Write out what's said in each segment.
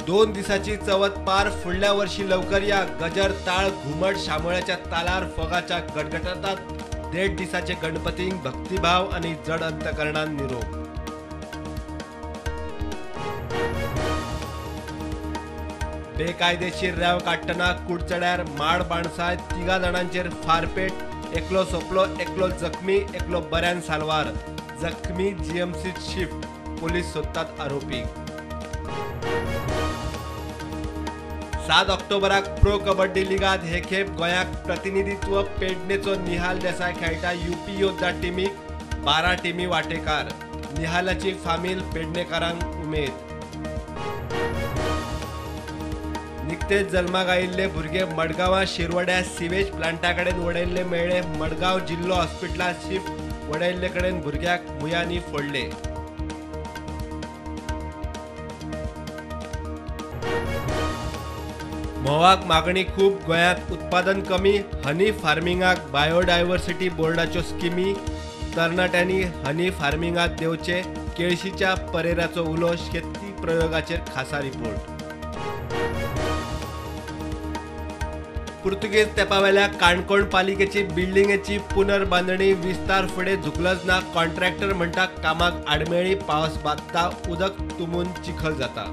2 दिसाची चवथ पार, फुडल्या वर्षी लवकर या। गजर ताळ घुमट शामोळ्याच्या तालार फोगाच्या गटगटात 1.5 दिसाचे गणपतींक भक्तिभाव आणि जड अंतकरणान निरोप। बेकायदेशीर रेंव काडटना कुडचड्यार माड बाणसाय 3 जाणांचेर फारपेट, एकलो सोंपलो, एकलो जखमी, एकलो बऱ्यान साल्वार। जखमी जीएमसीत शिफ्ट, पोलीस सोदतात आरोपी। 7 ऑक्टोबराक प्रो कबड्डी लिगात हे खेप गोंयाक प्रतिनिधित्व पेडणेचो निहाल देसाय खेळटा यूपी योद्धा टिमीक, 12 टिमी वाटेकार। निहालाची फामील पेडणेकारांक उमेद। निकतेच जल्माक आयिल्ले भुरगे मडगांवां शिरवड्या सिवेज प्लांटा कडेन वडयल्ले मेळ्ळे। मडगांव जिल्लो हॉस्पिटलांत शिफ्ट, वडयल्ले कडेन भुरग्याक मुयांनी फोडले। म्होंवाक मागणी खूब, गोंयांत उत्पादन कमी। हनी फार्मिंगाक बायोडायव्हर्सिटी बोर्डाच्यो स्किमी, तरणाट्यांनी हनी फार्मिंगात देवचे। केळशीच्या परेराचो उलो, शेतकी प्रयोगाचेर खासा रिपोर्ट। पुर्तुगेज तेंपावेल्या काणकोण पालिकेची बिल्डिंगेची पुनर्बांदणी विस्तार फुडें झुकलच ना। कॉन्ट्रॅक्टर म्हणटा कामाक आडमेळी, पावस बादता, उदक तुंबून चिखल जाता।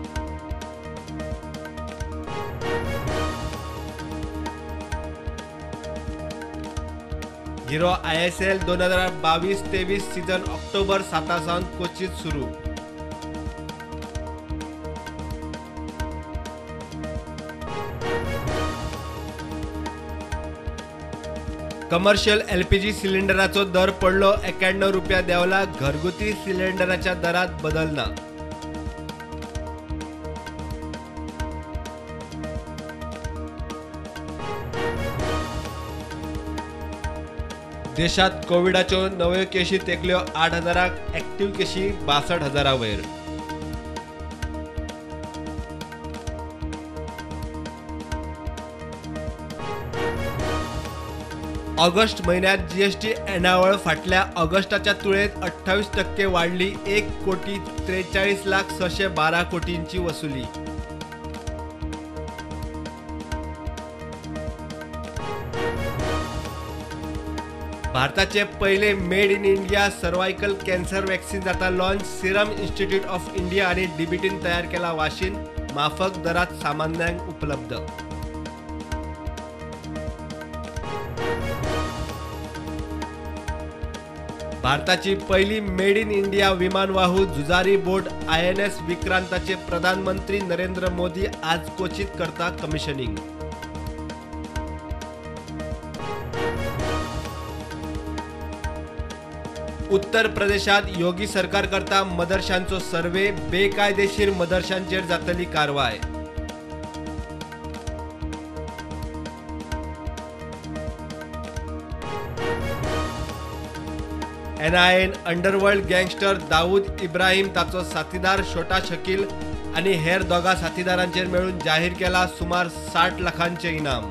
हिरो ISL 2022-23 season October 7 सावन कोचीत सुरू। कमर्शियल एलपीजी सिलिंडराचो दर पडलो 91 रुपया देंवला। घरगुती सिलिंडराच्या दरात बदल ना। देशात कोविडाच्यो नव्यो केशी तेंकल्यो 8,000, ऍक्टिव्ह केशी 62,000 वयर। ऑगस्ट म्हयन्यात जीएसटी येणावळ फाटल्या ऑगस्टाच्या तुळेत 28% वाडली। 1,43,00,612 कोटींची वसुली। भारताचे पहिले made in India cervical cancer vaccine जाता launch. Serum Institute of India आणि डीबीटीन तयार केला वाशीन, माफक दरात सामान्यांक उपलब्ध। भारताची पहिली मेड इन इंडिया विमानवाहू झुजारी बोट INS विक्रांताचे प्रधानमंत्री नरेंद्र मोदी आज कोचीत करता कमिशनिंग। उत्तर प्रदेशात योगी सरकार करता मदरशांचो सर्वे, बेकायदेशीर मदरशांचेर जातली कारवाय। एनआयएन अंडरवर्ल्ड गँगस्टर दाऊद इब्राहिम, ताचो साथीदार छोटा शकील आनी हेर 2 साथीदारांचेर मेळून जाहीर केला सुमार 60 लाखांचे इनाम।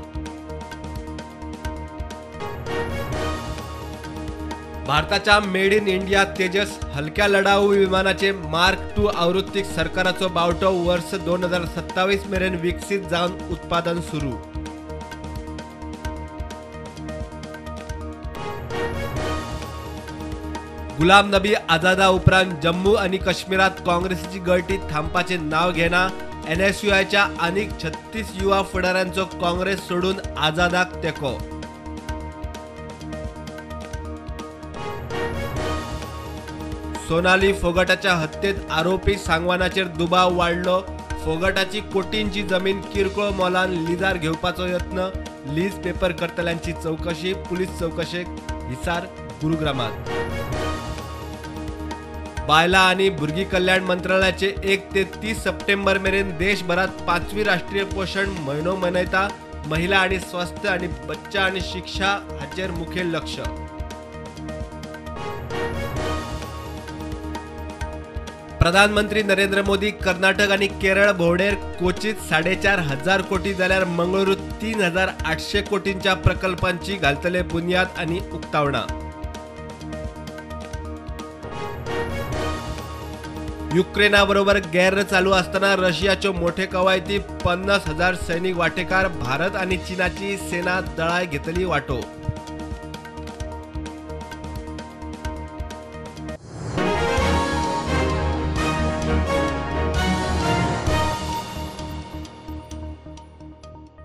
भारताच्या मेड इन इंडिया तेजस हलक्या लढाऊ विमानाचे मार्क 2 आवृत्तीक सरकाराचो बावटो, वर्ष 2027 मेरेन विकसीत जावन उत्पादन सुरू। गुलाम नबी आझादा उपरांत जम्मू आणि काश्मीरात काँग्रेसीची गळटी थांबपाचें नांव घेना। एनएसयूआयच्या आनीक 36 युवा फुडाऱ्यांचो काँग्रेस सोडून आझादाक तेंको। सोनाली फोगटाच्या हत्येत आरोपी सांगवानाचेर दुबाव वाडलो। फोगटाची कोटींची जमीन किरकोळ मोलान लिजार घेवपाचो यत्न, लीज पेपर करतल्यांची चवकशी, पुलीस चवकशेक हिसार गुरुग्रामात। बायला आणि भुरगीं कल्याण मंत्रालयाचे 1 ते 30 सप्टेंबर मेरेन देशभरात 5वी राष्ट्रीय पोषण म्हयनो मनयता। महिला आणि स्वास्थ्य आणि बच्चा आणि शिक्षा हाचेर मुखेल लक्ष। प्रधानमंत्री नरेंद्र मोदी कर्नाटक आणि केरळ भोवडेर कोचीत 4,500 कोटी जाल्यार मंगळुरूत 3,800 कोटींच्या प्रकल्पांची घालतले बुन्याद आणि उक्तावणा। युक्रेना बरोबर गैर चालू असताना रशियाच्यो मोठे कवायती 50,000 सैनिक वाटेकार. भारत आणि चीनाची सेना दळाय घेतली वाटो.